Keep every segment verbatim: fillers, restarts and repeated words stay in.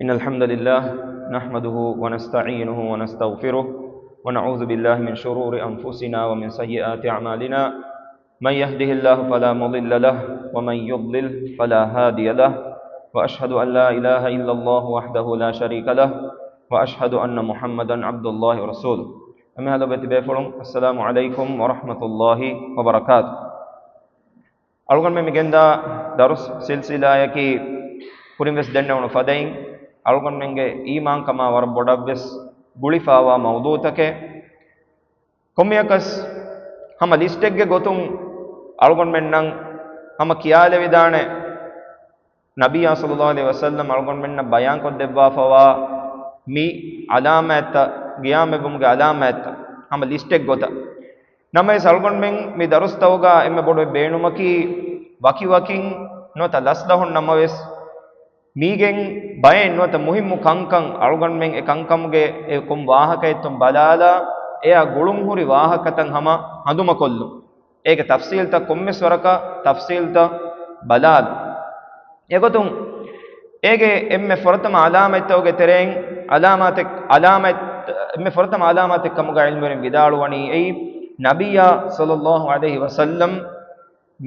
إن الحمد لله نحمده ونستعينه ونستغفره ونعوذ بالله من شرور أنفسنا ومن سيئات أعمالنا. من يهده الله فلا مضل له ومن يضلل فلا هادي له. وأشهد أن لا إله إلا الله وحده لا شريك له وأشهد أن محمدا عبد الله ورسوله. އެމެހާ ލޮބުވެތި ބޭފުޅުން، السلام عليكم ورحمة الله وبركاته. އަޅުގަނޑުމެން މި ގެންދާ ދަރުސް ސިލްސިލާއަކީ ކުރިން ވެސް ދެންނެވުނު ފަދައިން އަޅުގަނޑުމެންގެ އީމާންކަމާ ވަރަށް ބޮޑަށް ވެސް ގުޅިފާވާ މައުޟޫޢުތަކެއް. ކޮންމެއަކަސް ހަމަ ލިސްޓެއްގެ ގޮތުން އަޅުގަނޑުމެންނަށް ހަމަ ކިޔާލެވިދާނެ، ނަބިއްޔާ ޞައްލައްލާހު ޢަލައިހި ވަސައްލަމް އަޅުގަނޑުމެންނަށް ބަޔާންކޮށްދެއްވާފަވާ މި ޢަލާމާތްތައް، ޤިޔާމަތްވުމުގެ ޢަލާމާތްތައް ހަމަ ލިސްޓެއް ގޮތަށް. ނަމަވެސް އަޅުގަނޑުމެން މި ދަރުސްތަކުގަ އެންމެ ބޮޑު ބޭނުމަކީ ވަކިވަކިން ނުވަތަ ލަސްލަހުން ނަމަވެސް މީގެން ބައެއް ނުވަތަ މުހިއްމު ކަންކަން އަޅުގަނޑުމެން އެ ކަންކަމުގެ އެ ކޮން ވާހަކައެއްތޯ ބަލާލާ، އެއާ ގުޅުންހުރި ވާހަކަތައް ހަމަ ހަނދުމަކޮށްލުން. އޭގެ ތަފްސީލްތައް ކޮންމެސް ވަރަކަށް ތަފްސީލްތައް ބަލާލުން. އެގޮތުން އޭގެ އެންމެ ފުރަތަމަ ޢަލާމަތްތަކުގެ ތެރެއިން ޢަލާމާތެއް، ޢަލާމަތް، އެންމެ ފުރަތަމަ ޢަލާމާތެއް ކަމުގަ ޢިލްމުވެރިން ވިދާޅުވަނީ އެއީ، ނަބިއްޔާ ޞައްލައްލާހު ޢަލައިހި ވަސައްލަމް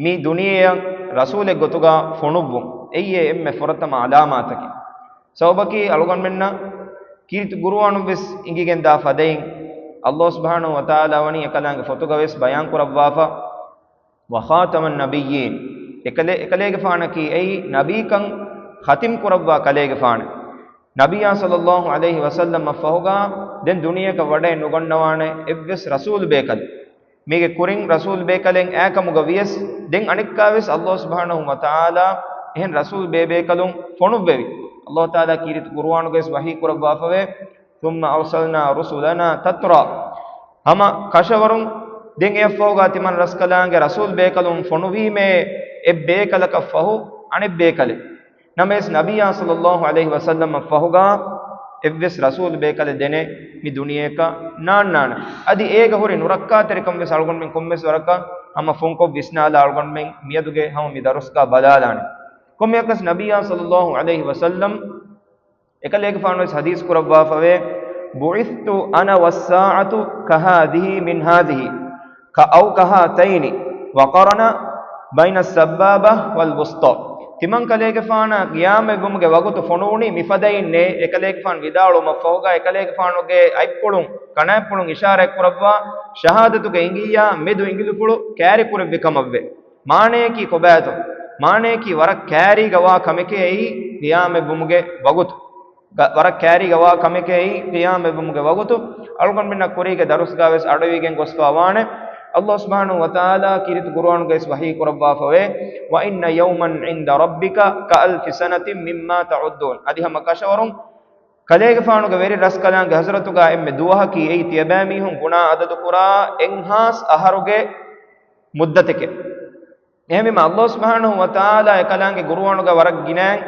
މި ދުނިޔެއަށް ރަސޫލެއް ގޮތުގަ ފޮނުއްވުން. އެއީ އެންމެ ފުރަތަމަ ޢަލާމާތަކީ. ސަބަބަކީ އަޅުގަނޑުމެންނަށް ކީރިތި ޤުރުއާނުން ވެސް އިނގިގެންދާ ފަދައިން، ﷲ ސުބްޙާނަހޫ ވަތަޢާލާ ވަނީ އެކަލާނގެ ފޮތުގަ ވެސް ބަޔާން ކުރައްވާފަ، وخاتم النبيين، އެކަލޭ، އެކަލޭގެފާނަކީ އެއީ ނަބީކަން ޚަތިމް ކުރައްވާ ކަލޭގެފާނެއް. ނަބިއްޔާ ޞައްލައްލާހު ޢަލައިހި ވަސައްލަމަށް ފަހުގަ ދެން ދުނިޔޭގަ ވަޑައެއް ނުގަންނަވާނެ އެއްވެސް ރަސޫލު ބޭކަލެއް. މީގެ ކުރިން ރަސޫލު ބޭކަލެއް އާ ކަމުގަ ވިޔަސް، ދެން އަނެއްކާވެސް ﷲ ސުބްޙާނަހޫ ވަތަޢާލާ އެހެން ރަސޫލު ބޭބޭކަލުން ފޮނުއްވެވި. ﷲ ތަޢާލާ ކީރިތި ޤުރުއާނުގައި ވަޙީ ކުރައްވާފަވޭ، ثم أرسلنا رسلنا تترى. ހަމަ ކަށަވަރުން ދެން އެއަށްފަހުގަ ތިމަން ރަސްކަލާނގެ ރަސޫލު ބޭކަލުން ފޮނުވީމޭ އެއް ބޭކަލަކަށް ފަހު އަނެއް ބޭކަލެއް. ނަމަވެސް ނަބިއްޔާ ޞައްލައްލާހު ޢަލައިހި ވަސައްލަމަށް ފަހުގަ އެއްވެސް ރަސޫލު ބޭކަލެއް ދެނެއް މި ދުނިޔެއަކަށް ނާންނާނެ. އަދި އޭގަ ހުރި ނުރައްކާތެރިކަން ވެސް އަޅުގަނޑުމެން ކޮންމެސް ވަރަކަށް ހަމަ ފުންކޮށް ވިސްނާލާ އަޅުގަނޑުމެން މިއަދުގެ ހަމަ މި ދަރުސްގަ ބަލާލާނެ. ކޮންމެއަކަސް ނަބިއްޔާ ޞައްލައްލާހު ޢަލައިހި ވަސައްލަމް އެކަލޭގެފާނު ވެސް ޙަދީޘް ކުރައްވާފަވޭ، بعثت أنا والساعة كهذه من هذه، ކަ، أو كهاتين، وقرن بين السبابة والوسطى. ތިމަން ކަލޭގެފާނަށް ޤިޔާމަތްވުމުގެ ވަގުތު ފޮނުވުނީ މިފަދައިންނޭ. އެކަލޭގެފާނު ވިދާޅުވުމަށްފަހުގަ އެކަލޭގެފާނުގެ އަތްޕުޅުން، ކަނާތްޕުޅުން އިޝާރާތް ކުރައްވާ، ޝަހާދަތުގެ އިނގިއްޔާ މެދު އިނގިލިފުޅު ކާރި ކުރެއްވި ކަމަށްވޭ. މާނަޔަކީ ކޮބާތޯ؟ މާނަޔަކީ ވަރަށް ކާރީގަވާ ކަމެކޭ އެއީ ޤިޔާމަތްވުމުގެ ވަގުތު. ގަ-، ވަރަށް ކާރީގަވާ ކަމެކޭ އެއީ ޤިޔާމަތްވުމުގެ ވަގުތު. އަޅުގަނޑުމެންނަށް ކުރީގެ ދަރުސްގަ ވެސް އަޑުއިވިގެން ގޮސްފަ ވާނެ. ﷲ ސުބްޙާނަހޫ ވަތަޢާލާ ކީރިތި ޤުރުއާނުގައި ވަޙީ ކުރައްވާފަވޭ، وإن يوما عند ربك كألف سنة مما تعدون. އަދި ހަމަ ކަށަވަރުން ކަލޭގެފާނުގެ ވެރި ރަސްކަލާނގެ ޙަޟްރަތުގަ އެންމެ ދުވަހަކީ އެއީ ތިޔަބައިމީހުން ގުނާ އަދަދު ކުރާ އެއްހާސް އަހަރުގެ މުއްދަތެކޭ. އެހެންވީމަ، ﷲ ސުބްޙާނަހޫ ވަތަޢާލާ އެކަލާނގެ ޤުރުއާނުގަ ވަރަށް ގިނައިން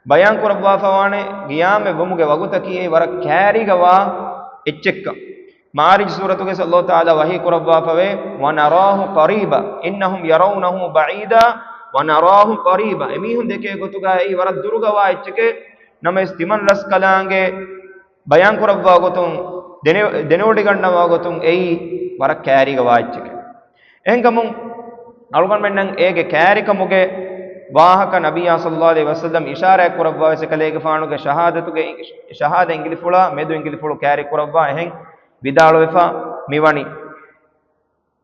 ބަޔާން ކުރައްވާފަވާނެ، ޤިޔާމަތްވުމުގެ ވަގުތަކީ އެއީ ވަރަށް ކާރީގަވާ އެއްޗެއްކަން. މަޢާރިޖު ސޫރަތުގައި ﷲ ތަޢާލާ ވަޙީ ކުރައްވާފަވޭ، ونراه قريبا إنهم يرونه بعيدا ونراه قريبا. އެމީހުން ދެކޭ ގޮތުގަ އެއީ ވަރަށް ދުރުގަވާ އެއްޗެކޭ. ނަމަވެސް ތިމަން ރަސްކަލާނގެ ބަޔާން ކުރައްވާ ގޮތުން، ދެނެ-، ދެނެވޮޑިގަންނަވާ ގޮތުން އެއީ ވަރަށް ކާރީގަވާ އެއްޗެކޭ. އެހެންކަމުން އަޅުގަނޑުމެންނަށް އޭގެ ކާރިކަމުގެ ވާހަކަ ނަބިއްޔާ ޞައްލައްލާހު ޢަލައިހި ވަސައްލަމް އިޝާރާތް ކުރައްވާވެސް އެކަލޭގެފާނުގެ ޝަހާދަތުގެ އި-، ޝަހާދަ އިނގިލިފުޅާ މެދު އިނގިލިފުޅު ކާރި ކުރައްވާ އެހެން ވިދާޅުވެފަ މިވަނީ.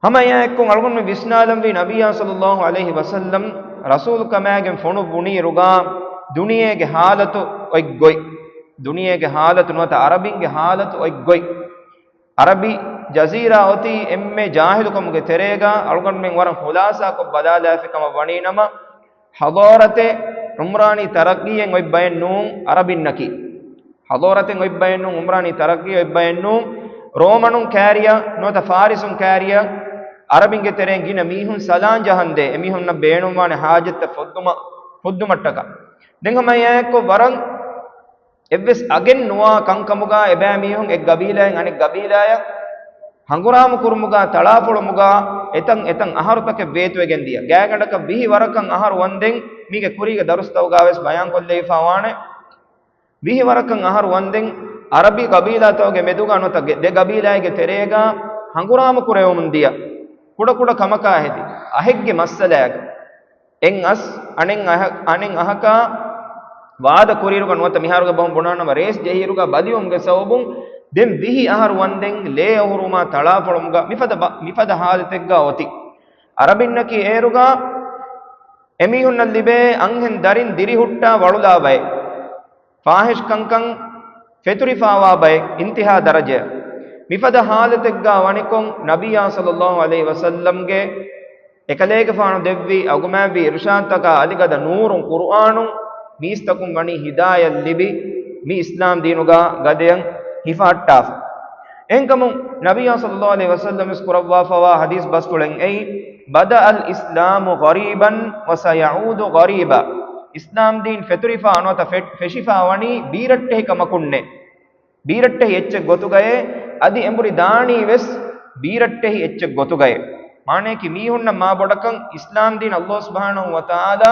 ހަމަ އެއާއެއްކޮށް އަޅުގަނޑުމެން ވިސްނާލަންވީ ނަބިއްޔާ ޞައްލައްލާހު ޢަލައިހި ވަސައްލަމް ރަސޫލުކަމާގެން ފޮނުއްވުނީއިރުގަ ދުނިޔޭގެ ޙާލަތު އޮތް ގޮތް، ދުނިޔޭގެ ޙާލަތު ނުވަތަ ޢަރަބިންގެ ޙާލަތު އޮތް ގޮތް. ޢަރަބި ޖަޒީރާ އޮތީ އެންމެ ޖާހިލުކަމުގެ ތެރޭގަ. އަޅުގަނޑުމެން ވަރަށް ޚުލާޞާކޮށް ބަލާލާފި ކަމަށް ވަނީނަމަ، ޙަޟާރަތެއް، ޢުމްރާނީ ތަރައްޤީއެއް އޮތް ބައެއް ނޫން ޢަރަބިންނަކީ. ޙަޟާރަތެއް އޮތް ބައެއް ނޫން، ޢުމްރާނީ ތަރައްޤީ އޮތް ބައެއް ނޫން. ރޯމަނުން ކާރިޔަށް ނުވަތަ ފާރިސުން ކާރިޔަށް ޢަރަބިންގެ ތެރެއިން ގިނަ މީހުން ސަލާން ޖަހަންދޭ، އެމީހުންނަށް ބޭނުންވާނެ ޙާޖަތްތައް ފުއްދުމަށް، ފުއްދުމަށްޓަކާ. ދެން ހަމަ އެއާއެއްކޮށް ވަރަށް އެއްވެސް އަގެއް ނުވާ ކަންކަމުގަ އެބައިމީހުން އެއް ގަބީލާއިން އަނެއް ގަބީލާޔަށް ހަނގުރާމަ ކުރުމުގަ، ތަޅާފޮޅުމުގަ އެތަން އެތަން އަހަރުތަކެއް ވޭތުވެގެން ދިޔަ. ގާތްގަނޑަކަށް ވިހި ވަރަކަށް އަހަރު ވަންދެން މީގެ ކުރީގެ ދަރުސްތަކުގަ ވެސް ބަޔާންކޮށްލެވިފަ ވާނެ. ވިހި ވަރަކަށް އަހަރު ވަންދެން އަރަބި ގަބީލާތަކުގެ މެދުގަ ނުވަތަ ގެ-، ދެ ގަބީލާއެއްގެ ތެރޭގަ ހަނގުރާމަ ކުރެވެމުން ދިޔަ ކުޑަކުޑަ ކަމަކާ ހެދި އަހެއްގެ މައްސަލައިގަ އެއް އަސް އަނެއް އަހަ-، އަނެއް އަހަކާ ވާދަ ކުރިއިރުގަ ނުވަތަ މިހާރުގެ ބަހުން ބުނާނަމަ ރޭސް ޖެހިއިރުގަ ބަލިވުމުގެ ސަބަބުން ދެން ވިހި އަހަރު ވަންދެން ލޭ އަހުރުމާ ތަޅާފޮޅުމުގަ މިފަދަ ބަ-، މިފަދަ ހާލަތެއްގަ އޮތީ. އަރަބިންނަކީ އޭރުގަ އެމީހުންނަށް ލިބޭ އަންހެން ދަރިން ދިރިހުއްޓާ ވަޅުލާ ބައެއް. ފާހިޝް ކަންކަން ފެތުރިފާވާ ބައެއް އިންތިހާ ދަރަޖައަށް. މިފަދަ ހާލަތެއްގާ ވަނިކޮށް، ނަބިއްޔާ ޞައްލައްލާހު ޢަލައިހި ވަސައްލަމްގެ އެކަލޭގެފާނު ދެއްވި އަގުމާވި އިރުޝާދުތަކާ އަލިގަދަ ނޫރުން ޤުރުއާނުން މީސްތަކުން ވަނީ ހިދާޔަތް ލިބި، މި އިސްލާމް ދީނުގާ ގަދަޔަށް ހިފަހައްޓާފަ. އެހެންކަމުން، ނަބިއްޔާ ޞައްލައްލާހު ޢަލައިހި ވަސައްލަމް ވެސް ކުރައްވާފަވާ ޙަދީޘް ބަސްފުޅެއް އެއީ، "ބަދައަލް އިސްލާމު ޣަރީބަން ވަސަޔަޢޫދު ޣަރީބާ." އިސްލާމް ދީން ފެތުރިފާ ނުވަތަ ފެ-، ފެށިފާ ވަނީ ބީރައްޓެހި ކަމަކުންނޭ. ބީރައްޓެހި އެއްޗެއް ގޮތުގައޭ، އަދި އެނބުރި ދާނީ ވެސް ބީރައްޓެހި އެއްޗެއް ގޮތުގައޭ. މާނަޔަކީ މީހުންނަށް މާ ބޮޑަކަށް އިސްލާމް ދީން އައްލާހު ސުބްޙާނަހު ވަތަޢާލާ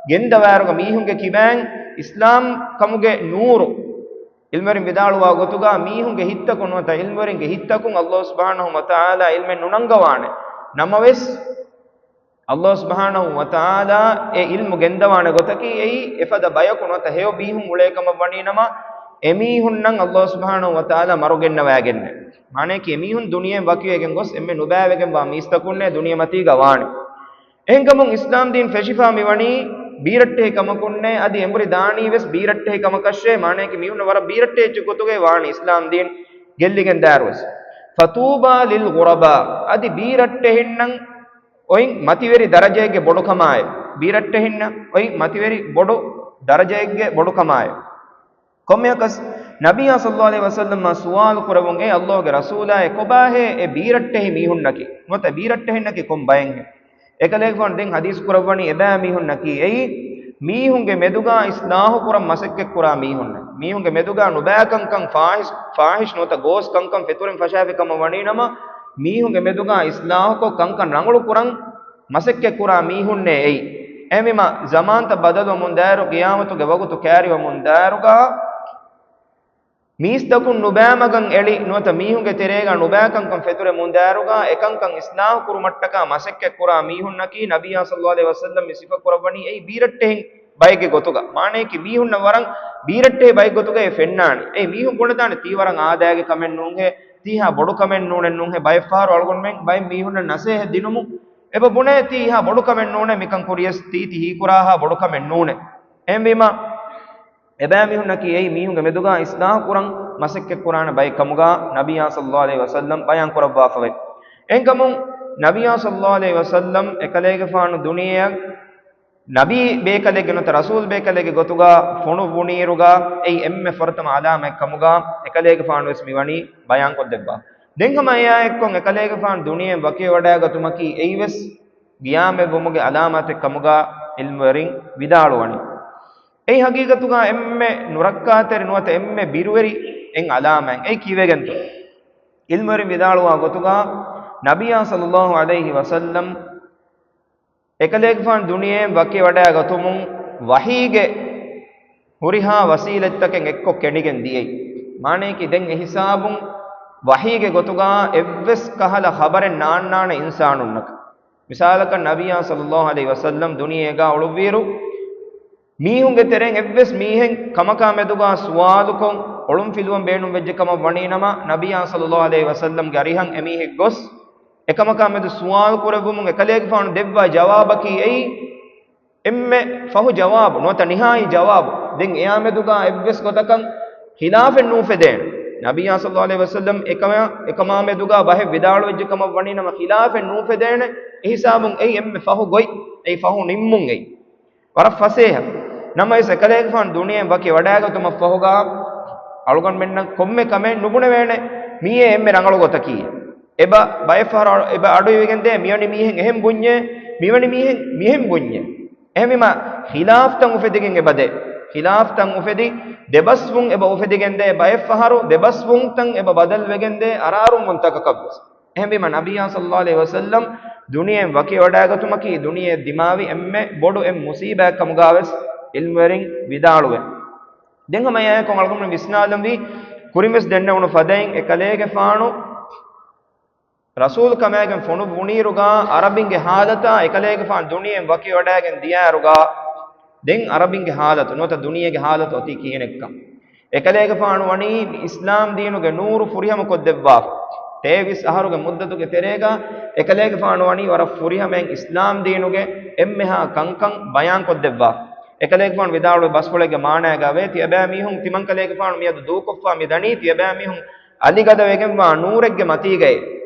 ގެންދަވާއިރުގަ މީހުންގެ ކިބައިން އިސްލާމް ކަމުގެ ނޫރު ޢިލްމުވެރިން ވިދާޅުވާ ގޮތުގަ މީހުންގެ ހިތްތަކުން ނުވަތަ ޢިލްމުވެރިންގެ ހިތްތަކުން އައްލާހު ސުބްޙާނަހު ވަތަޢާލާ ޢިލްމެއް ނުނަންގަވާނެ. ނަމަވެސް، އައްލާހު ސުބްޙާނަހު ވަތަޢާލާ އެ ޢިލްމު ގެންދަވާނެ ގޮތަކީ އެއީ އެފަދަ ބަޔަކު ނުވަތަ ހެޔޮ މީހުން އުޅޭ ކަމަށް ވަނީ ނަމަ، އެމީހުންނަށް އައްލާހު ސުބްޙާނަހު ވަތަޢާލާ މަރު ގެންނަވައިގެންނެ. މާނަޔަކީ އެމީހުން ދުނިޔެއިން ވަކިވެގެން ގޮސް އެންމެ ނުބައިވެގެންވާ މީސްތަކުންނޭ ދުނިޔެމަތީގަ ވާނެ. އެހެންކަމުން އިސްލާމް ދީން ފެށިފާ މިވަނީ ބީރައްޓެހި ކަމަކުންނޭ، އަދި އެނބުރި ދާނީ ވެސް ބީރައްޓެހި ކަމަކަށޭ. މާނަޔަކީ މީހުންނަށް ވަރަށް ބީރައްޓެހި އެއްޗެއް ގޮތުގައި ވާނީ އިސްލާމް ދީން ގެއްލިގެން ދާއިރު ވެސް. ފަޠޫބާ ލިލް ޣުރަބާ، އަދި ބީރައްޓެހިންނަށް އޮތް މަތިވެރި ދަރަޖައެއްގެ ބޮޑުކަމާއި، ބީރައްޓެހިންނަށް އޮތް މަތިވެރި ބޮޑު ދަރަޖައެއްގެ ބޮޑުކަމާއި. ކޮންމެއަކަސް ނަބިއްޔާ ޞައްލައްލާހު ޢަލައިހި ވަސައްލަމަށް ސުވާލު ކުރެވުން، އޭ އައްލާހުގެ ރަސޫލާއޭ، ކޮބާހޭ އެ ބީރައްޓެހި މީހުންނަކީ؟ ނުވަތަ ބީރައްޓެހިންނަކީ ކޮން ބައެއްހޭ؟ އެކަލޭގެފާނު ދެން ޙަދީޘް ކުރައްވަނީ އެބައިމީހުންނަކީ އެއީ، މީހުންގެ މެދުގާ އިޞްލާޙު ކުރަން މަސައްކަތްކުރާ މީހުންނޭ. މީހުންގެ މެދުގާ ނުބައިކަންކަން ފާޙިޝް، ފާޙިޝް ނުވަތަ ގޯސް ކަންކަން ފެތުރެން ފަށާފި ކަމަށް ވަނީ ނަމަ، މީހުންގެ މެދުގާ އިޞްލާޙުކޮށް ކަންކަން ރަނގަޅު ކުރަން މަސައްކަތްކުރާ މީހުންނޭ އެއީ. އެހެންވީމަ، ޒަމާންތައް ބަދަލުވަމުން ދާއިރު، ޤިޔާމަތުގެ ވަގުތު ކައިރިވަމުން ދާއިރުގާ، މީސްތަކުން ނުބައިމަގަށް އެޅި، ނުވަތަ މީހުންގެ ތެރޭގަ ނުބައިކަންކަން ފެތުރެމުން ދާއިރުގަ، އެކަންކަން އިޞްލާޙު ކުރުމަށްޓަކާ މަސައްކަތް ކުރާ މީހުންނަކީ، ނަބިއްޔާ ޞައްލައްލާހު ޢަލައިހި ވަސައްލަމް މި ސިފަ ކުރައްވަނީ އެއީ ބީރައްޓެހިން ބައެއްގެ ގޮތުގަ. މާނަޔަކީ މީހުންނަށް ވަރަށް ބީރައްޓެހި ބައެއް ގޮތުގައި ފެންނާނެ. އެއީ މީހުން ބުނެދާނެ ތީ ވަރަށް އާދައިގެ ކަމެއް ނޫންހޭ، ތީ ހާ ބޮޑު ކަމެއް ނޫނެއް ނޫންހޭ. ބައެއް ފަހަރު އަޅުގަނޑުމެން ބައެއް މީހުންނަށް ނަސޭހަތް ދިނުމުން އެބަ ބުނޭ ތީ ހާ ބޮޑު ކަމެއް ނޫނޭ، މިކަން ކުރިޔަސް ތީ ތި ހީކުރާ ހާ ބޮޑު ކަމެއް ނޫނޭ. އެހެންވީމަ، އެބައިމީހުންނަކީ އެއީ މީހުންގެ މެދުގާ އިޞްލާޙު ކުރަން މަސައްކަތްކުރާނެ ބައެއް ކަމުގާ ނަބިއްޔާ ޞައްލައްލާހު ޢަލައިހި ވަސައްލަމް ބަޔާން ކުރައްވާފަވޭ. އެހެންކަމުން ނަބިއްޔާ ޞައްލައްލާހު ޢަލައިހި ވަސައްލަމް އެކަލޭގެފާނު ދުނިޔެއަށް ނަބީ ބޭކަލެއްގެ ނުވަތަ ރަސޫލް ބޭކަލެއްގެ ގޮތުގާ ފޮނުއްވުނީއިރުގާ އެއީ އެންމެ ފުރަތަމަ އަލާމަތް ކަމުގާ އެކަލޭގެފާނު ވެސް މިވަނީ ބަޔާންކޮށްދެއްވާ. ދެން ހަމަ އެއާއެއްކޮށް އެކަލޭގެފާނު ދުނިޔެއިން ވަކިވެވަޑައިގަތުމަކީ އެއީ ވެސް ގިޔާމަތްވުމުގެ އަލާމާތެއް ކަމުގާ ޢިލްމުވެރިން ވިދާޅުވަނީ. އެއީ ހަގީގަތުގާ އެންމެ ނުރައްކާތެރި ނުވަތަ އެންމެ ބިރުވެރި އެއް ޢަލާމާތް. އެއީ ކީއްވެގެންތޯ؟ ޢިލްމުވެރިން ވިދާޅުވާ ގޮތުގާ ނަބިއްޔާ ޞައްލައްލާހު ޢަލައިހި ވަސައްލަމް އެކަލޭގެފާނު ދުނިޔެއިން ވަކިވެވަޑައިގަތުމުން ވަޙީގެ ހުރިހާ ވަސީލަތްތަކެއް އެއްކޮށް ކެނޑިގެން ދިޔައީ. މާނަޔަކީ ދެން އެހިސާބުން ވަޙީގެ ގޮތުގާ އެއްވެސް ކަހަލަ ޚަބަރެއް ނާންނާނެ އިންސާނުންނަކަށް. މިސާލަކަށް، ނަބިއްޔާ ޞައްލައްލާހު ޢަލައިހި ވަސައްލަމް ދުނިޔޭގާ އުޅުއްވިއިރު، މީހުންގެ ތެރެއިން އެއްވެސް މީހެއް ކަމަކާ މެދުގާ ސުވާލުކޮށް އޮޅުންފިލުވަން ބޭނުންވެއްޖެ ކަމަށް ވަނީ ނަމަ، ނަބިއްޔާ ޞައްލައްލާހު ޢަލައިހި ވަސައްލަމްގެ އަރިހަށް އެމީހެއް ގޮސް، އެކަމަކާ މެދު ސުވާލު ކުރެއްވުމުން އެކަލޭގެފާނު ދެއްވާ ޖަވާބަކީ އެއީ، އެންމެ ފަހު ޖަވާބު ނުވަތަ ނިހާއީ ޖަވާބު. ދެން އެއާ މެދުގާ އެއްވެސް ގޮތަކަށް ޚިލާފެއް ނޫފެދޭނެ. ނަބިއްޔާ ޞައްލައްލާހު ޢަލައިހި ވަސައްލަމް އެކަމާ، އެކަމާ މެދުގާ ބަހެއް ވިދާޅުވެއްޖެ ކަމަށް ވަނީ ނަމަ، ޚިލާފެއް ނޫފެދޭނެ. އެހިސާބުން އެއީ އެންމެ ފަހު ގޮތް، އެއީ ފަހު ނިންމުން އެއީ. ވަރަށް ފަސޭހަ. ނަމަވެސް އެކަލޭގެފާނު ދުނިޔެއިން ވަކި ވަޑައިގަތުމަށްފަހުގާ އަޅުގަނޑުމެންނަށް ކޮންމެ ކަމެއް ނުބުނެވޭނެ މިއީ އެންމެ ރަނގަޅު ގޮތަކީ. އެބަ ބައެއް ފަހަރު އެބަ އަޑުއިވިގެންދޭ، މިވަނީ މީހެއް އެހެން ބުންޏޭ، މިވަނީ މީހެއް މިހެން ބުންޏޭ. އެހެންވީމަ، ޚިލާފްތައް އުފެދިގެން އެބަދޭ. ޚިލާފްތައް އުފެދި، ދެބަސްވުން އެބަ އުފެދިގެންދޭ، ބައެއް ފަހަރު ދެބަސްވުންތައް އެބަ ބަދަލުވެގެންދޭ، އަރާރުންވުންތަކަކަށްވެސް. އެހެންވީމަ، ނަބިއްޔާ ޞައްލައްލާހު ޢަލައިހި ވަސައްލަމް ދުނިޔެއިން ވަކިވެވަޑައިގަތުމަކީ ދުނިޔެއަށް ދިމާވި އެންމެ ބޮޑު އެއް މުޞީބާތް ކަމުގާވެސް ޢިލްމުވެރިން ވިދާޅުވޭ. ދެން ހަމަ އެއާއެކު އަޅުގަނޑު ވިސްނާލަންވީ، ކުރިންވެސް ދެންނެވުނު ފަދައިން އެކަލޭގެފާނު ރަސޫލު ކަމާގެން ފޮނުއްވުނީރުގާ އަރަބިންގެ ހާލަތާ އެކަލޭގެފާނު ދުނިޔެއިން ވަކިވަޑައިގެން ދިޔައިރުގާ ދެން އަރަބިންގެ ހާލަތު ނުވަތަ ދުނިޔޭގެ ހާލަތު އޮތީ ކިހިނެއްކަން. އެކަލޭގެފާނު ވަނީ މި އިސްލާމް ދީނުގެ ނޫރު ފުރިހަމަކޮށްދެއްވާފަ. ތޭވީސް އަހަރުގެ މުއްދަތުގެ ތެރޭގަ އެކަލޭގެފާނު ވަނީ ވަރަށް ފުރިހަމައިން އިސްލާމް ދީނުގެ އެންމެހާ ކަންކަން ބަޔާންކޮށްދެއްވާފަ. އެކަލޭގެފާނު ވިދާޅުވި ބަސްފުޅެއްގެ މާނައިގައި ވޭ، ތިޔަބައިމީހުން ތިމަންކަލޭގެފާނު މިއަދު ދޫކޮށްފާ މި ދަނީ، ތިޔަބައިމީހުން އަލިގަދަވެގެންވާ ނޫރެއްގެ މަތީގައޭ.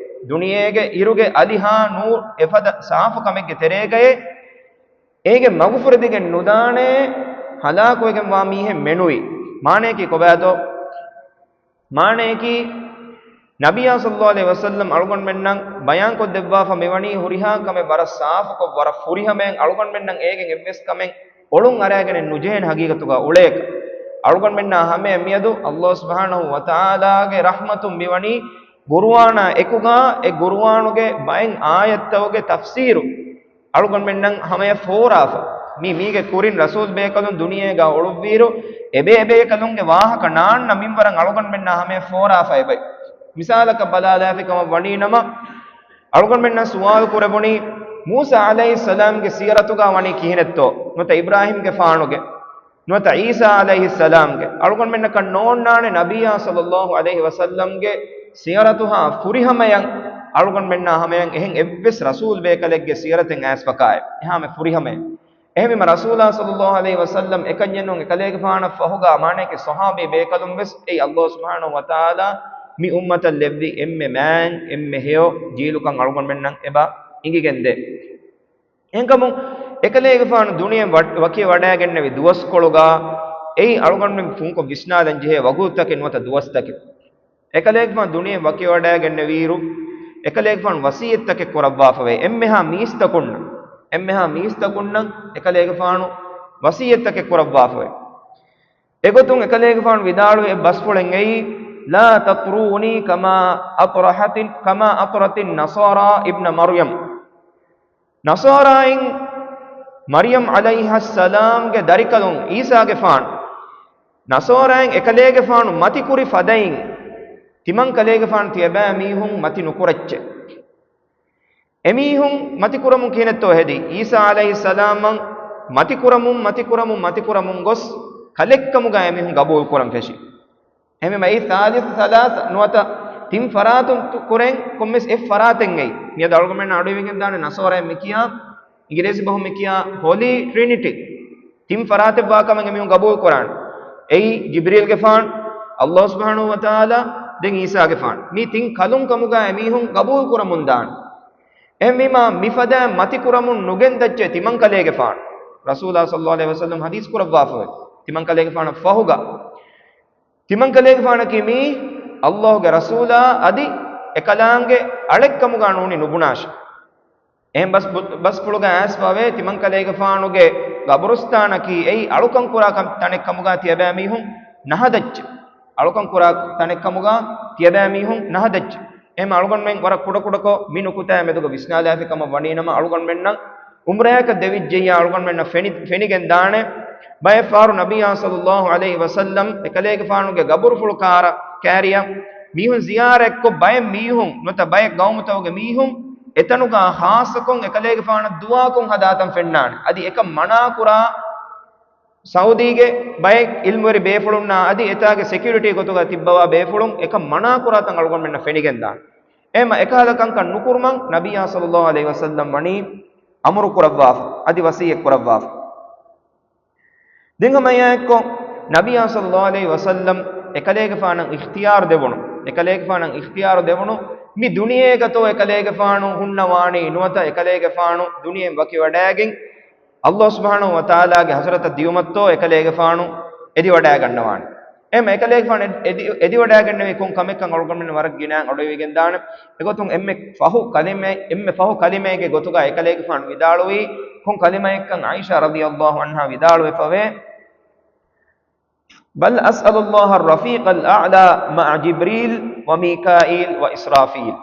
ދުނިޔޭގެ އިރުގެ އަލިހާ ނޫރު އެފަދަ ސާފު ކަމެއްގެ ތެރޭގައޭ. އޭގެ މަގުފުރެދިގެން ނުދާނޭ، ހަލާކުވެގެންވާ މީހެއް މެނުވީ. މާނަޔަކީ ކޮބާތޯ؟ މާނަޔަކީ، ނަބިއްޔާ ޞައްލައްލާހު ޢަލައިހި ވަސައްލަމް އަޅުގަނޑުމެންނަށް ބަޔާންކޮށްދެއްވާފަ މިވަނީ ހުރިހާ ކަމެއް ވަރަށް ސާފުކޮށް، ވަރަށް ފުރިހަމައިން އަޅުގަނޑުމެންނަށް އޭގެން އެއްވެސް ކަމެއް އޮޅުން އަރައިގެނެއް ނުޖެހޭނެ ހަގީގަތުގަ އުޅޭކަށް. އަޅުގަނޑުމެންނާ ހަމަޔަށް މިއަދު ﷲ ސުބްޙާނަހޫ ވަތަޢާލާގެ ރަޙްމަތުން މިވަނީ ޤުރުއާނާ އެކުގަ އެ ޤުރުއާނުގެ ބައެއް އާޔަތްތަކުގެ ތަފްސީރު އަޅުގަނޑުމެންނަށް ހަމަޔަށް ފޯރާފަ. މީ، މީގެ ކުރިން ރަސޫލް ބޭކަލުން ދުނިޔޭގަ އުޅުއްވިއިރު، އެބޭ އެބޭކަލުންގެ ވާހަކަ ނާންނަ މިންވަރަށް އަޅުގަނޑުމެންނާ ހަމަޔަށް ފޯރާފަ އެބައި. މިސާލަކަށް ބަލާލާފި ކަމަށް ވަނީ ނަމަ، އަޅުގަނޑުމެންނަށް ސުވާލު ކުރެވުނީ، މޫސާ ޢަލައިހިއްސަލާމްގެ ސީރަތުގަ ވަނީ ކިހިނެއްތޯ؟ ނުވަތަ އިބްރާހީމްގެފާނުގެ، ނުވަތަ ޢީސާ ޢަލައިހިއްސަލާމްގެ. އަޅުގަނޑުމެންނަކަށް ނޯންނާނެ ނަބިއްޔާ ޞައްލައްލާހު ޢަލައިހި ވަސައްލަމްގެ ސީރަތުހާ ފުރިހަމަޔަށް އަޅުގަނޑުމެންނާ ހަމަޔަށް އެހެން އެއްވެސް ރަސޫލް ބޭކަލެއްގެ ސީރަތެއް އައިސްފަކާއެއް. އެހާމެ ފުރިހަމަޔަށް. އެހެންވީމަ ރަސޫލާ ޞައްލައްލާހު ޢަލައިހި ވަސައްލަމް އެކަންޏެއް ނޫން، އެކަލޭގެފާނަށް ފަހުގަ މާނަޔަކީ ޞަޙާބީ ބޭކަލުން ވެސް އެއީ ﷲ ސުބްޙާނަހޫ ވަތަޢާލާ މި އުއްމަތަށް ލެއްވި އެންމެ މާތް، އެންމެ ހެޔޮ ޖީލުކަން އަޅުގަނޑުމެންނަށް އެބަ އިނގިގެންދޭ. އެހެންކަމުން އެކަލޭގެފާނު ދުނިޔެ ވަ-، ވަކިވެވަޑައިގެންނެވި ދުވަސްކޮޅުގަ އެއީ އަޅުގަނޑުމެން ފުންކޮށް ވިސްނާލަން ޖެހޭ ވަގުތުތަކެއް ނުވަތަ ދުވަސްތަކެއް. އެކަލޭގެފާނު ދުނިޔެ ވަކިވަޑައިގެންނެވިއިރު، އެކަލޭގެފާނު ވަސިއްޔަތްތަކެއް ކުރައްވާފަވޭ. އެންމެހާ މީސްތަކުންނަށް، އެންމެހާ މީސްތަކުންނަށް އެކަލޭގެފާނު ވަސިއްޔަތްތަކެއް ކުރައްވާފަވޭ. އެގޮތުން އެކަލޭގެފާނު ވިދާޅުވި އެއް ބަސްފުޅެއް އެއީ، لا تطروني كما أطرحت، كما أطرت النصارى ابن مريم. ނަޞާރާއިން މަރްޔަމް ޢަލައިހައްސަލާމްގެ ދަރިކަލުން ޢީސާގެފާނު، ނަޞާރާއިން އެކަލޭގެފާނު މަތިކުރި ފަދައިން، ތިމަންކަލޭގެފާނު ތިޔަބައިމީހުން މަތި ނުކުރައްޗޭ. އެމީހުން މަތިކުރަމުން ކިހިނެއްތޯ ހެދީ؟ ޢީސާ ޢަލައިހިއްސަލާމަށް މަތިކުރަމުން، މަތިކުރަމުން، މަތިކުރަމުން ގޮސް ކަލެއްކަމުގަ އެމީހުން ގަބޫލުކުރަން ފެށި. އެހެންވީމަ އެއީ ސާލިސު ސަލާސަ ނުވަތަ ތިން ފަރާތުން ތު-، ކުރެން ކޮންމެސް އެއް ފަރާތެއް އެއީ. މިއަދު އަޅުގަނޑުމެންނަށް އަޑުއިވިގެންދާނެ ނަޞާރާއިން މިކިޔާ، އިނގިރޭސި ބަހުން މިކިޔާ ހޮލީ ޓްރިނިޓީ. ތިން ފަރާތެއްވާ ކަމަށް އެމީހުން ގަބޫލުކުރާނެ. އެއީ ޖިބްރީލްގެފާނު، ﷲ ސުބްޙާނަހޫ ވަތަޢާލާ، ދެން ޢީސާގެފާނު. މި ތިން ކަލުން ކަމުގަ އެމީހުން ގަބޫލުކުރަމުންދާނެ. އެހެންވީމަ މިފަދައިން މަތިކުރަމުން ނުގެންދައްޗޭ ތިމަންކަލޭގެފާނު. ރަސޫލާ ޞައްލައްލާހު ޢަލައިހި ވަސައްލަމް ޙަދީޘް ކުރައްވާފަވޭ. ތިމަންކަލޭގެފާނަށް ފަހުގަ ތިމަންކަލޭގެފާނަކީ މީ ﷲގެ ރަސޫލާ އަދި އެކަލާނގެ އަޅެއްކަމުގަ ނޫނީ ނުބުނާށި. އެހެން ބަސް-، ބު-، ބަސްފުޅުގަ އައިސްފަވޭ ތިމަންކަލޭގެފާނުގެ ގަބުރުސްތާނަކީ އެއީ އަޅުކަން ކުރާ ކަން-، ތަނެއްކަމުގަ ތިޔަބައިމީހުން ނަހަދައްޗެ. އަޅުކަން ކުރާ ތަނެއްކަމުގަ ތިޔަބައިމީހުން ނަހަދައްޗެ. އެހެން އަޅުގަނޑުމެން ވަރަށް ކުޑަކުޑަކޮށް މި ނުކުތާ މެދުގަ ވިސްނާލާފި ކަމަށް ވަނީނަމަ، އަޅުގަނޑުމެންނަށް އުމްރާއަކަށް ދެވިއްޖެއްޔާ އަޅުގަނޑުމެންނަށް ފެނި-، ފެނިގެން ދާނެ. ބައެއް ފަހަރު ނަބިއްޔާ ޞައްލައްލާހު ޢަލައިހި ވަސައްލަމް އެކަލޭގެފާނުގެ ގަބުރުފުޅު ކާރަ ކާރިއަށް މީހުން ޒިޔާރަތްކޮށް، ބައެއް މީހުން ނުވަތަ ބައެއް ގައުމުތަކުގެ މީހުން އެތަނުގަ ޚާއްޞަކޮށް އެކަލޭގެފާނަށް ދުޢާކޮށް ހަދާތަން ފެންނާނެ. އަދި އެކަން މަނާކުރާ ސައުދީގެ ބައެއް ޢިލްމުވެރި ބޭފުޅުންނާ އަދި އެތާގެ ސެކިއުރިޓީ ގޮތުގަ ތިއްބަވާ ބޭފުޅުން އެކަން މަނާކުރާތަން އަޅުގަނޑުމެންނަށް ފެނިގެންދާނެ. އެހެންވީމަ އެކަހަލަ ކަންކަން ނުކުރުމަށް ނަބިއްޔާ ޞައްލައްލާހު ޢަލައިހި ވަސައްލަމް ވަނީ އަމުރު ކުރައްވާފަ، އަދި ވަޞިއްޔަތް ކުރައްވާފަ. ދެން ހަމަ އެއާއެއްކޮށް، ނަބިއްޔާ ޞައްލައްލާހު ޢަލައިހި ވަސައްލަމް އެކަލޭގެފާނަށް އިޚްތިޔާރު ދެވުނު، އެކަލޭގެފާނަށް އިޚްތިޔާރު ދެވުނު، މި ދުނިޔޭގަތޯ އެކަލޭގެފާނު ހުންނަވާނީ، ނުވަތަ އެކަލޭގެފާނު ދުނިޔެއިން ވަކިވަޑައިގެން، ﷲ ސުބްޙާނަހޫ ވަތަޢާލާގެ ޙަޟްރަތަށް ދިޔުމަށްތޯ އެކަލޭގެފާނު އެދިވަޑައިގަންނަވާނީ. އެހެން އެކަލޭގެފާނު އެ-، އެދި-، އެދިވަޑައިގެންނެވީ ކޮން ކަމެއްކަން އަޅުގަނޑުމެން ވަރަށް ގިނައިން އަޑުއިވިގެންދާނެ. އެގޮތުން އެންމެ ފަހު ކަލިމަ-، އެންމެ ފަހު ކަލިމައެއްގެ ގޮތުގަ އެކަލޭގެފާނު ވިދާޅުވީ، ކޮން ކަލިމައެއްކަން ޢާއިޝާ ރަޟިޔައްލާހު ޢަންހާ ވިދާޅުވެފަވޭ، بل أسأل الله الرفيق الأعلى مع جبريل وميكائيل وإسرافيل.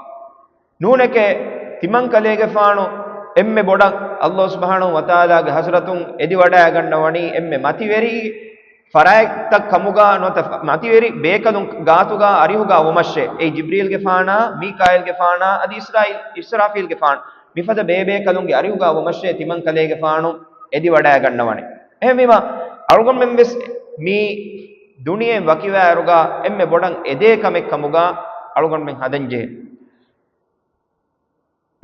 ނޫނެކޭ، ތިމަންކަލޭގެފާނު އެންމެ ބޮޑަށް ﷲ ސުބްޙާނަހޫ ވަތަޢާލާގެ ޙަޟްރަތުން އެދިވަޑައިގަންނަވަނީ އެންމެ މަތިވެރި ފަރާތްތައް ކަމުގާ ނުވަތަ މަތިވެރި ބޭކަލުން ގާތުގާ އަރިހުގާ ވުމަށޭ. އެއީ ޖިބްރީލްގެފާނާ، މީކާއިލްގެފާނާ، އަދި އިސްރާއީލް، އިސްރާފީލްގެފާނު. މިފަދަ ބޭބޭކަލުންގެ އަރިހުގާ ވުމަށޭ ތިމަން ކަލޭގެފާނު އެދިވަޑައިގަންނަވަނީ. އެހެންވީމާ، އަޅުގަނޑުމެން ވެސް މި ދުނިޔެއިން ވަކިވާއިރުގާ އެންމެ ބޮޑަށް އެދޭ ކަމެއް ކަމުގާ އަޅުގަނޑުމެން ހަދަންޖެހޭ.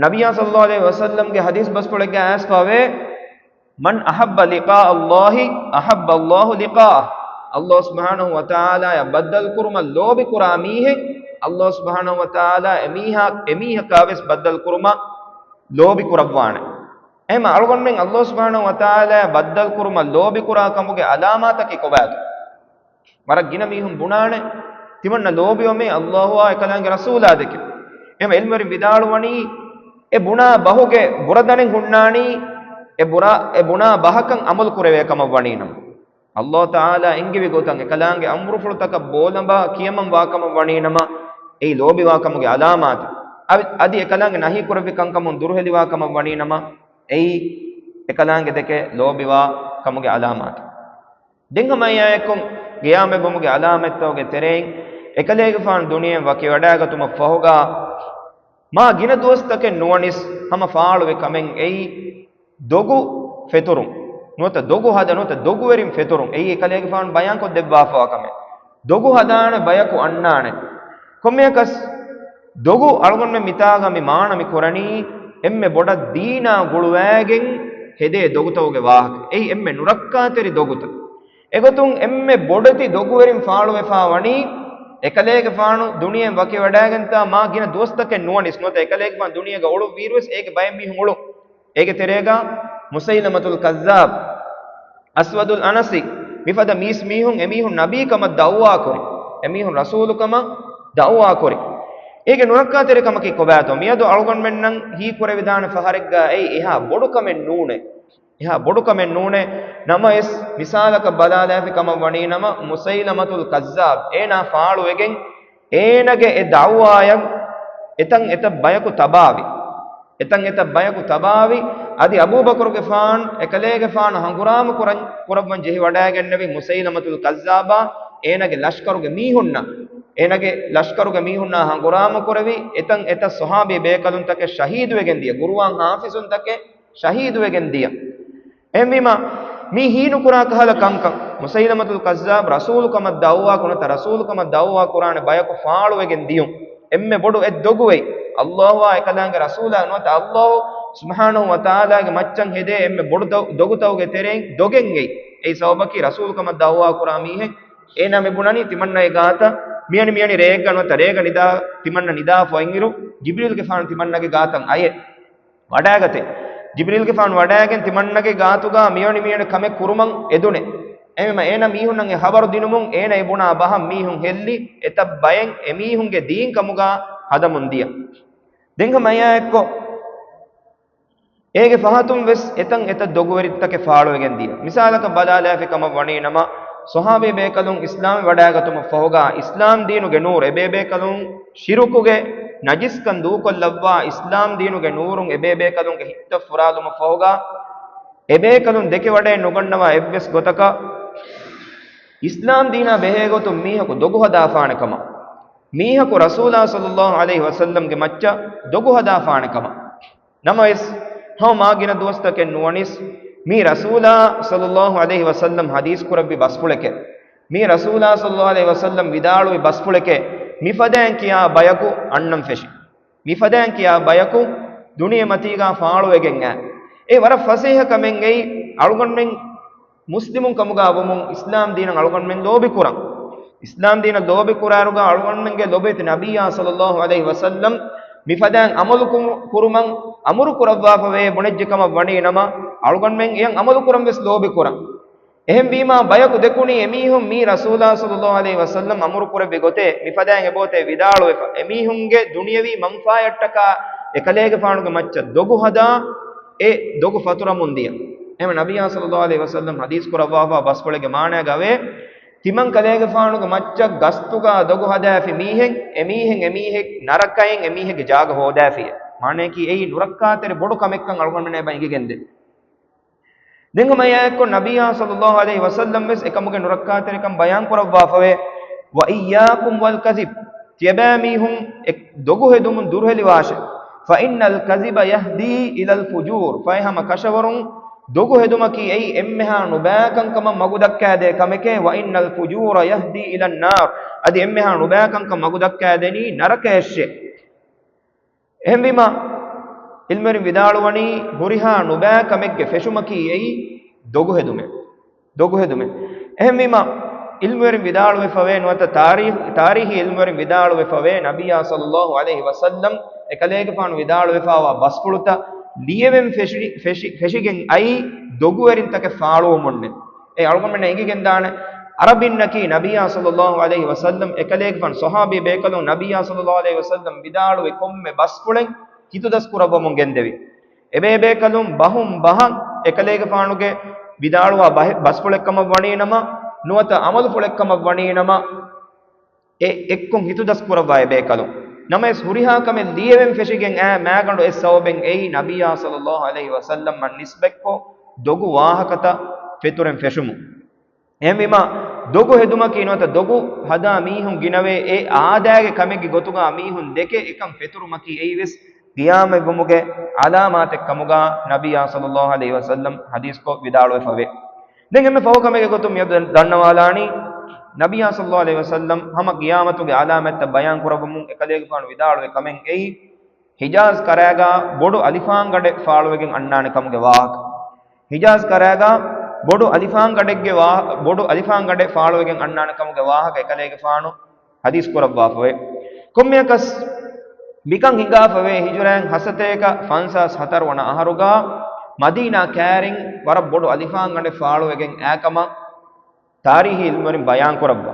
ނަބިއްޔާ ޞައްލައްލާހު ޢަލައިހި ވަސައްލަމްގެ ޙަދީޘް ބަސްފުޅެއްގައި އައިސްފަވޭ، "من أحب لقاء الله أحب الله لقاءه." ﷲ ސުބްޙާނަހު ވަތަޢާލާއާ ބައްދަލުކުރުމަށް ލޯބިކުރާ މީހެއް، ﷲ ސުބްޙާނަހު ވަތަޢާލާ އެމީހާ، އެމީހަކާވެސް ބައްދަލުކުރުމަށް ލޯބިކުރައްވާނެ. އެހެންމަ އަޅުގަނޑުމެން ﷲ ސުބްޙާނަހު ވަތަޢާލާއާ ބައްދަލުކުރުމަށް ލޯބިކުރާ ކަމުގެ އަލާމާތަކީ ކޮބާތޯ؟ ވަރަށް ގިނަ މީހުން ބުނާނެ، ތިމަންނަ ލޯބިވަމޭ ﷲއާ އެކަލާނގެ ރަސޫލާ ދެކެ. އެހެން ޢިލްމުވެރިން ވިދާޅުވަނީ، އެ ބުނާ ބަހުގެ ބުރަދަނެއް ހުންނާނީ، އެ ބުރާ، އެ ބުނާ ބަހަކަށް ޢަމަލު ކުރެވޭ ކަމަށް ވަނީނަމަ. ﷲ ތަޢާލާ އެންގެވި ގޮތަށް އެކަލާނގެ އަމުރުފުޅުތަކަށް ބޯލަނބާ ކިޔަމަން ވާ ކަމަށް ވަނީނަމަ، އެއީ ލޯބިވާ ކަމުގެ ޢަލާމާތެއް. އަދި، އަދި އެކަލާނގެ ނަހީ ކުރެއްވި ކަންކަމުން ދުރުހެލިވާ ކަމަށް ވަނީނަމަ، އެއީ އެކަލާނގެ ދެކެ ލޯބިވާ ކަމުގެ ޢަލާމާތެއް. ދެން ހަމައެއާއެކު ޤިޔާމަތްވުމުގެ ޢަލާމަތްތަކުގެ ތެރެއިން އެކަލޭގެފާނު ދުނިޔެއިން ވަކިވަޑައިގަތުމަށް ފަހުގާ މާ ގިނަ ދުވަސްތަކެއް ނުވަނިސް ހަމަ ފާޅުވި ކަމެއް އެއީ ދޮގު ފެތުރުން. ނުވަތަ ދޮގު ހަދަ، ނުވަތަ ދޮގުވެރިން ފެތުރުން. އެއީ އެކަލޭގެފާނު ބަޔާންކޮށްދެއްވާފަވާ ކަމެއް. ދޮގު ހަދާނެ ބަޔަކު އަންނާނެ. ކޮންމެއަކަސް ދޮގު އަޅުގަނޑުމެން މިތާގަ މި މާނަ މި ކުރަނީ އެންމެ ބޮޑަށް ދީނާ ގުޅުވައިގެން ހެދޭ ދޮގުތަކުގެ ވާހަކަ. އެއީ އެންމެ ނުރައްކާތެރި ދޮގުތައް. އެގޮތުން އެންމެ ބޮޑެތި ދޮގުވެރިން ފާޅުވެފާ ވަނީ އެކަލޭގެފާނު ދުނިޔެއިން ވަކިވަޑައިގެންތާ މާ ގިނަ ދުވަސްތަކެއް ނުވަނިސް، ނުވަތަ އެކަލޭގެފާނު ދުނިޔޭގަ އުޅުއްވިއިރުވެސް އޭގެ ބައެއް މީހުން އުޅުން. އޭގެ ތެރޭގަ މުސައިލަމަތުލް ކައްޒާބް، އަސްވަދުލް އަނަސީ، މިފަދަ މީސް މީހުން އެމީހުން ނަބީ ކަމަށް ދަޢުވާ ކުރި، އެމީހުން ރަސޫލު ކަމަށް ދަޢުވާ ކުރި. އޭގެ ނުރައްކާތެރި ކަމަކީ ކޮބާތޯ؟ މިއަދު އަޅުގަނޑުމެންނަށް ހީކުރެވިދާނެ ފަހަރެއްގަ އެއީ އެހާ ބޮޑު ކަމެއް ނޫނޭ. އެހާ ބޮޑު ކަމެއް ނޫނޭ. ނަމަވެސް، މިސާލަކަށް ބަލާލާފި ކަމަށް ވަނީ ނަމަ، މުސައިލަމަތުލް ކައްޒާބް އޭނާ ފާޅުވެގެން، އޭނަގެ އެ ދަޢުވާއަށް އެތަން އެތައް ބަޔަކު ތަބާވި. އެތަން އެތައް ބަޔަކު ތަބާވި. އަދި އަބޫބަކުރުގެފާން އެކަލޭގެފާނު ހަނގުރާމަ ކުރަން، ކުރައްވަން ޖެހިވަޑައިގެންނެވި މުސައިލަމަތުލް ކައްޒާބާ އޭނަގެ ލަޝްކަރުގެ މީހުންނަށް، އޭނަގެ ލަޝްކަރުގެ މީހުންނާ ހަނގުރާމަ ކުރެވި، އެތަން އެތައް ޞަޙާބީ ބޭކަލުންތަކެއް ޝަހީދުވެގެން ދިޔަ، ޤުރުއާން ޙާފިޒުންތަކެއް ޝަހީދުވެގެން ދިޔަ. އެހެންވީމާ، މީ ހީނުކުރާ ކަހަލަ ކަންކަން. މުސައިލަމަތުލް ކައްޒާބް ރަސޫލު ކަމަށް ދަޢުވާ ކުރި ނުވަތަ ރަސޫލު ކަމަށް ދަޢުވާ ކުރާނެ ބަޔަކު ފާޅުވެގެން ދިޔުން. އެންމެ ބޮޑު އެއް ދޮގު އެއީ. ﷲ އާ އެކަލާނގެ ރަސޫލާ ނުވަތަ ﷲ ސުބްޙާނަހު ވަތަޢާލާގެ މައްޗަށް ހެދޭ އެންމެ ބޮޑު ދޮ-، ދޮގުތަކުގެ ތެރެއިން ދޮގެއް އެއީ. އެއީ ސަބަބަކީ ރަސޫލު ކަމަށް ދަޢުވާ ކުރާ މީހެއް. އޭނާ މި ބުނަނީ ތިމަންނަގެ ގާތަށް މިއަނި މިއަނި ރެއެއްގަ ނުވަތަ ރޭގަ ނިދާ، ތިމަންނަ ނިދާފަ އޮތްއިރު ޖިބްރީލްގެފާނު ތިމަންނަގެ ގާތަށް އައޭ. ވަޑައިގަތޭ. ޖިބްރީލްގެފާނު ވަޑައިގެން ތިމަންނަގެ ގާތުގަ މިއޮނި މިއޮނި ކަމެއް ކުރުމަށް އެދުނެ. އެހެންވީމަ އޭނަ މީހުންނަށް އެ ޚަބަރު ދިނުމުން އޭނަ އެ ބުނާ ބަހަށް މީހުން ހެއްލި، އެތައް ބައެއް އެމީހުންގެ ދީން ކަމުގަ ހަދަމުން ދިޔަ. ދެން ހަމަ އެއާއެއްކޮށް، އޭގެ ފަހަތުން ވެސް އެތަން އެތައް ދޮގުވެރިތަކެއް ފާޅުވެގެން ދިޔަ. މިސާލަކަށް ބަލާލާފި ކަމަށް ވަނީ ނަމަ، ޞަޙާބީ ބޭކަލުން އިސްލާމް ވަޑައިގަތުމަށް ފަހުގަ، އިސްލާމް ދީނުގެ ނޫރު އެބޭބޭކަލުން ޝިރުކުގެ ނަޖިސްކަން ދޫކޮށްލައްވާ، އިސްލާމް ދީނުގެ ނޫރުން އެބޭބޭކަލުންގެ ހިތްތައް ފުރާލުމަށް ފަހުގަ، އެބޭކަލުން ދެކެވަޑައެއް ނުގަންނަވާ އެއްވެސް ގޮތަކަށް އިސްލާމް ދީނާ ބެހޭގޮތުން މީހަކު ދޮގު ހަދާފާނެ ކަމަށް، މީހަކު ރަސޫލާ ޞައްލައްލާހު ޢަލައިހި ވަސައްލަމްގެ މައްޗަށް ދޮގު ހަދާފާނެ ކަމަށް. ނަމަވެސް، ހަމަ މާ ގިނަ ދުވަސްތަކެއް ނުވަނީސް، މީ ރަސޫލާ ޞައްލައްލާހު ޢަލައިހި ވަސައްލަމް ޙަދީޘް ކުރެއްވި ބަސްފުޅެކޭ. މީ ރަސޫލާ ޞައްލައްލާހު ޢަލައިހި ވަސައްލަމް ވިދާޅުވި ބަސްފުޅެކޭ، މިފަދައިން ކިޔާ ބަޔަކު އަންނަން ފެށި. މިފަދައިން ކިޔާ ބަޔަކު ދުނިޔެމަތީގާ ފާޅުވެގެން އައި. އެ ވަރަށް ފަސޭހަ ކަމެއް އެއީ، އަޅުގަނޑުމެން މުސްލިމުން ކަމުގާ ވުމުން އިސްލާމް ދީނަށް އަޅުގަނޑުމެން ލޯބި ކުރަން. އިސްލާމް ދީނަށް ލޯބި ކުރާއިރުގާ އަޅުގަނޑުމެންގެ ލޮބުވެތި ނަބިއްޔާ ޞައްލައްލާހު ޢަލައިހި ވަސައްލަމް މިފަދައިން ޢަމަލު ކުރު-، ކުރުމަށް އަމުރު ކުރައްވާފަވޭ ބުނެއްޖެ ކަމަށް ވަނީ ނަމަ، އަޅުގަނޑުމެން އެޔަށް ޢަމަލު ކުރަން ވެސް ލޯބި ކުރަން. އެހެންވީމާ، ބަޔަކު ދެކުނީ އެމީހުން މީ ރަސޫލާ ޞައްލައްލާހު ޢަލައިހި ވަސައްލަމް އަމުރު ކުރެއްވި ގޮތޭ، މިފަދައިން އެބައޮތޭ ވިދާޅުވެފަ، އެމީހުންގެ ދުނިޔަވީ މަންފާއަށްޓަކާ އެކަލޭގެފާނުގެ މައްޗަށް ދޮގު ހަދާ، އެ ދޮގު ފަތުރަމުން ދިޔަ. އެހެން ނަބިއްޔާ ޞައްލައްލާހު ޢަލައިހި ވަސައްލަމް ޙަދީޘް ކުރައްވާފާ ބަސްފުޅެއްގެ މާނައިގަ އެވޭ، ތިމަން ކަލޭގެފާނުގެ މައްޗަށް ގަސްތުގަ ދޮގު ހަދާފި މީހެއް، އެމީހެއް އެމީހެއް ނަރަކައިން އެމީހެއްގެ ޖާގަ ހޯދާފިއޭ. މާނަޔަކީ އެއީ ނުރައްކާތެރި ބޮޑު ކަމެއްކަން އަޅުގަނޑުމެންނަށް އެބަ އެނގިގެންދޭ. ދެން ހަމަ އެއާއެއްކޮށް ނަބިއްޔާ ޞައްލައްލާހު ޢަލައިހި ވަސައްލަމް ވެސް އެކަމުގެ ނުރައްކާތެރިކަން ބަޔާން ކުރައްވާފަވޭ، "وإياكم والكذب، ތިޔަބައިމީހުން އެ-، ދޮގު ހެދުމުން ދުރުހެލިވާށޭ. فإن الكذب يهدي إلى الفجور، ފައި ހަމަ ކަށަވަރުން ދޮގު ހެދުމަކީ އެއީ އެންމެހާ ނުބައިކަންކަމަށް މަގު ދައްކާދޭ ކަމެކޭ. وإن الفجور يهدي إلى النار، އަދި އެންމެހާ ނުބައިކަންކަން މަގު ދައްކާދެނީ ނަރަކަޔަށޭ." އެހެންވީމަ، ޢިލްމުވެރިން ވިދާޅުވަނީ، ހުރިހާ ނުބައި ކަމެއްގެ ފެށުމަކީ އެއީ ދޮގު ހެދުމެއް. ދޮގު ހެދުމެއް. އެހެންވީމަ، ޢިލްމުވެރިން ވިދާޅުވެފަވޭ ނުވަތަ ތާރީޚް-، ތާރީޚީ ޢިލްމުވެރިން ވިދާޅުވެފަވޭ، ނަބިއްޔާ ޞައްލައްލާހު ޢަލައިހި ވަސައްލަމް އެކަލޭގެފާނު ވިދާޅުވެފައިވާ ބަސްފުޅުތައް ލިޔެވެން ފެށި-، ފެށި-، ފެށިގެން އައީ ދޮގުވެރިންތަކެއް ފާޅުވުމުންނޭ. އެ އަޅުގަނޑުމެންނަށް އެނގިގެންދާނެ، ޢަރަބިންނަކީ ނަބިއްޔާ ޞައްލައްލާހު ޢަލައިހި ވަސައްލަމް އެކަލޭގެފާނު ޞަޙާބީ ބޭކަލުން ނަބިއްޔާ ޞައްލައްލާހު ޢަލައިހި ވަސައްލަމް ވިދާޅުވި ކޮންމެ ބަސްފުޅެއް ހިތުދަސްކުރައްވަމުން ގެންދެވި. އެބޭބޭކަލުން ބަހުން ބަހަށް އެކަލޭގެފާނުގެ ވިދާޅުވާ ބަހެއް-، ބަސްފުޅެއްކަމަށް ވަނީނަމަ، ނުވަތަ ޢަމަލުފުޅެއްކަމަށް ވަނީނަމަ، އެ އެއްކޮށް ހިތުދަސްކުރައްވާ އެބޭކަލުން. ނަމަވެސް ހުރިހާ ކަމެއް ލިޔެވެން ފެށިގެން އައި މައިގަނޑު އެއް ސަބަބެއް އެއީ ނަބިއްޔާ ޞައްލައްލާހު ޢަލައިހި ވަސައްލަމަށް ނިސްބަތްކޮށް ދޮގު ވާހަކަތައް ފެތުރެން ފެށުމުން. އެހެންވީމަ، ދޮގު ހެދުމަކީ ނުވަތަ ދޮގު ހަދާ މީހުން ގިނަވޭ އެ އާދައިގެ ކަމެއްގެ ގޮތުގަ މީހުން ދެކެ އެކަން ފެތުރުމަކީ އެއީވެސް ޤިޔާމަތްވުމުގެ ޢަލާމާތެއް ކަމުގަ ނަބިއްޔާ ޞައްލައްލާހު ޢަލައިހި ވަސައްލަމް ޙަދީޘްކޮށް ވިދާޅުވެފަވޭ. ދެން އެންމެ ފަހު ކަމެއްގެ ގޮތުން މިއަދު ދަންނަވާލާނީ، ނަބިއްޔާ ޞައްލައްލާހު ޢަލައިހި ވަސައްލަމް ހަމަ ޤިޔާމަތުގެ ޢަލާމަތްތައް ބަޔާން ކުރައްވަމުން އެކަލޭގެފާނު ވިދާޅުވި ކަމެއް އެއީ، ޙިޖާޒް ކަރައިގަ ބޮޑު އަލިފާންގަނޑެއް ފާޅުވެގެން އަންނާނެ ކަމުގެ ވާހަކަ. ޙިޖާޒް ކަރައިގަ ބޮޑު އަލިފާންގަނޑެއްގެ ވާ-، ބޮޑު އަލިފާންގަނޑެއް ފާޅުވެގެން އަންނާނެ ކަމުގެ ވާހަކަ އެކަލޭގެފާނު ޙަދީޘް ކުރައްވާފަވޭ. ކޮންމެއަކަސް މިކަން ހިނގާފަވޭ، ހިޖުރައިން ހަސަތޭކަ ފަންސާސް ހަތަރު ވަނަ އަހަރުގަ މަދީނާ ކައިރިން ވަރަށް ބޮޑު އަލިފާންގަނޑެއް ފާޅުވެގެން އައިކަމަށް ތާރީޚީ ޢިލްމުވެރިން ބަޔާން ކުރައްވާ.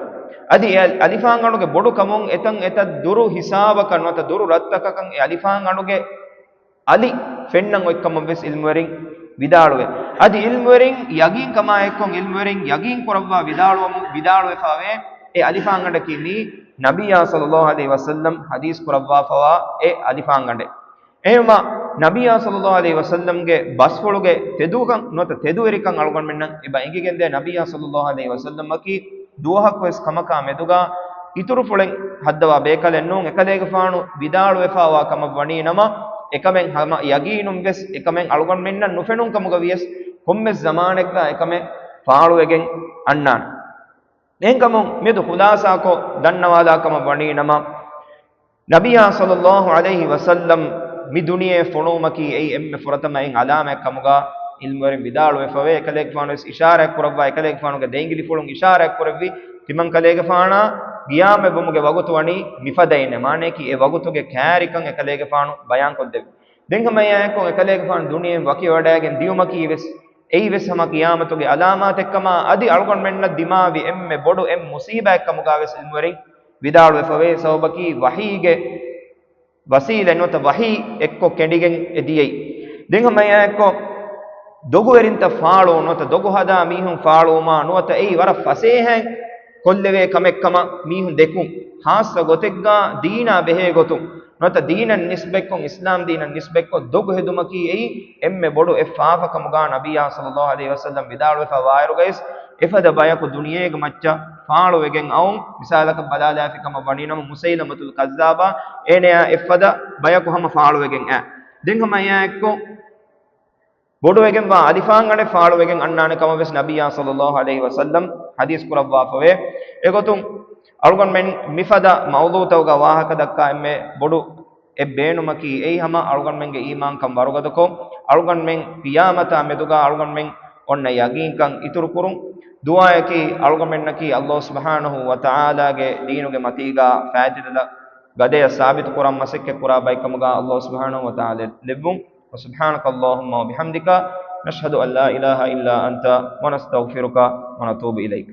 އަދި އެ އަލިފާންގަނޑުގެ ބޮޑު ކަމުން އެތަން އެތައް ދުރު ހިސާބަކަށް ނުވަތަ ދުރު ރަށްތަކަކަށް އެ އަލިފާންގަނޑުގެ އަލި ފެންނަން އޮތްކަމަށް ވެސް ޢިލްމުވެރިން ވިދާޅުވޭ. އަދި ޢިލްމުވެރިން ޔަގީންކަމާ އެއްކޮށް ޢިލްމުވެރިން ޔަގީން ކުރައްވާ ވިދާޅުވަމު-، ވިދާޅުވެފަވޭ އެ އަލިފާންގަނޑަކީ މީ ނަބިއްޔާ ޞައްލައްލާހު ޢަލައިހި ވަސައްލަމް ޙަދީޘް ކުރައްވާފަވާ އެ އަލިފާންގަނޑެއް. އެހެންވީމަ، ނަބިއްޔާ ޞައްލައްލާހު ޢަލައިހި ވަސައްލަމްގެ ބަސްފުޅުގެ ތެދުކަން ނުވަތަ ތެދުވެރިކަން އަޅުގަނޑުމެންނަށް އެބަ އެނގިގެންދޭ. ނަބިއްޔާ ޞައްލައްލާހު ޢަލައިހި ވަސައްލަމަކީ ދުވަހަކުވެސް ކަމަކާ މެދުގަ އިތުރުފުޅެއް ހައްދަވާ ބޭކަލެއް ނޫން. އެކަލޭގެފާނު ވިދާޅުވެފައިވާ ކަމަށް ވަނީ ނަމަ، އެކަމެއް ހަމަ ޔަގީނުން ވެސް އެކަމެއް އަޅުގަނޑުމެންނަށް ނުފެނުން ކަމުގަ ވިޔަސް، ކޮންމެސް ޒަމާނެއްގަ އެކަމެއް ފާޅުވެގެން އަންނާނެ. އެހެންކަމުން މިއަދު ޚުލާސާކޮށް ދަންނަވާލާ ކަމަށް ވަނީ ނަމަ، ނަބިއްޔާ ޞައްލައްލާހު ޢަލައިހި ވަސައްލަމް މި ދުނިޔެއަށް ފޮނުވުމަކީ އެއީ އެންމެ ފުރަތަމަ އެއް ޢަލާމަތް ކަމުގަ ޢިލްމުވެރިން ވިދާޅުވެފަވޭ. އެކަލޭގެފާނު ވެސް އިޝާރާތް ކުރައްވާ، އެކަލޭގެފާނުގެ ދެ އިނގިލިފުޅުން އިޝާރާތް ކުރެއްވި، ތިމަން ކަލޭގެފާނާ ޤިޔާމަތްވުމުގެ ވަގުތު ވަނީ މިފަދައިންނޭ. މާނަޔަކީ އެ ވަގުތުގެ ކައިރިކަން އެކަލޭގެފާނު ބަޔާންކޮށްދެއްވި. ދެން ހަމައެއާއެކު އެކަލޭގެފާނު ދުނިޔެއިން ވަކިވެވަޑައިގެން ދިޔުމަކީ ވެސް، އެއީ ވެސް ހަމަ ޤިޔާމަތުގެ ޢަލާމާތެއްކަމާ އަދި އަޅުގަނޑުމެންނަށް ދިމާވި އެންމެ ބޮޑު އެއް މުޞީބާތް ކަމުގަ ވެސް ޢިލްމުވެރިން ވިދާޅުވެފަވޭ. ސަބަބަކީ ވަޙީގެ ވަސީލަތް ނުވަތަ ވަޙީ އެއްކޮށް ކެނޑިގެން އެ ދިޔައީ. ދެން ހަމައެއާއެއްކޮށް ދޮގުވެރިންތައް ފާޅުވުން ނުވަތަ ދޮގު ހަދާ މީހުން ފާޅުވުމާ ނުވަތަ އެއީ ވަރަށް ފަސޭހައިން ކޮށްލެވޭ ކަމެއްކަމަށް މީހުން ދެކުން، ޚާއްޞަ ގޮތެއްގަ ދީނާ ބެހޭ ގޮތުން ނުވަތަ ދީނަށް ނިސްބަތްކޮށް، އިސްލާމް ދީނަށް ނިސްބަތްކޮށް ދޮގު ހެދުމަކީ އެއީ އެންމެ ބޮޑު އެއް ފާފަ ކަމުގަ ނަބިއްޔާ ޞައްލައްލާހު ޢަލައިހި ވަސައްލަމް ވިދާޅުވެފަ ވާއިރުގައިސް އެފަދަ ބަޔަކު ދުނިޔޭގެ މައްޗަށް ފާޅުވެގެން އައުން، މިސާލަކަށް ބަލާލާފި ކަމަށް ވަނީނަމަ މުސައިލަމަތުލް ކައްޒާބާ އޭނަޔާ އެއްފަދަ ބަޔަކު ހަމަ ފާޅުވެގެން އައި. ދެން ހަމަ އެއާއެއްކޮށް ބޮޑުވެގެންވާ އަލިފާންގަނޑެއް ފާޅުވެގެން އަންނާނެ ކަމަށް ވެސް ނަބިއްޔާ ޞައްލައްލާހު ޢަލައިހި ވަސައްލަމް ޙަދީޘް ކުރައްވާފަވޭ. އެގޮތުން އަޅުގަނޑުމެން މިފަދަ މައުޟޫޢުތަކުގަ ވާހަކަ ދައްކާ އެންމެ ބޮޑު އެއް ބޭނުމަކީ އެއީ ހަމަ އަޅުގަނޑުމެންގެ އީމާންކަން ވަރުގަދަކޮށް، އަޅުގަނޑުމެން ޤިޔާމަތާ މެދުގަ އަޅުގަނޑުމެން އޮންނަ ޔަގީންކަން އިތުރުކުރުން. ދުޢާއަކީ އަޅުގަނޑުމެންނަކީ ﷲ ސުބްޙާނަހޫ ވަތަޢާލާގެ ދީނުގެ މަތީގަ ފާތިދަލަ ގަދަޔަށް ސާބިތުކުރަން މަސައްކަތްކުރާ ބައެއްކަމުގަ ﷲ ސުބްޙާނަހޫ ވަތަޢާލާ ލެއްވުން. وسبحانك اللهم وبحمدك، نشهد أن لا إله إلا أنت، ونستغفرك ونتوب إليك.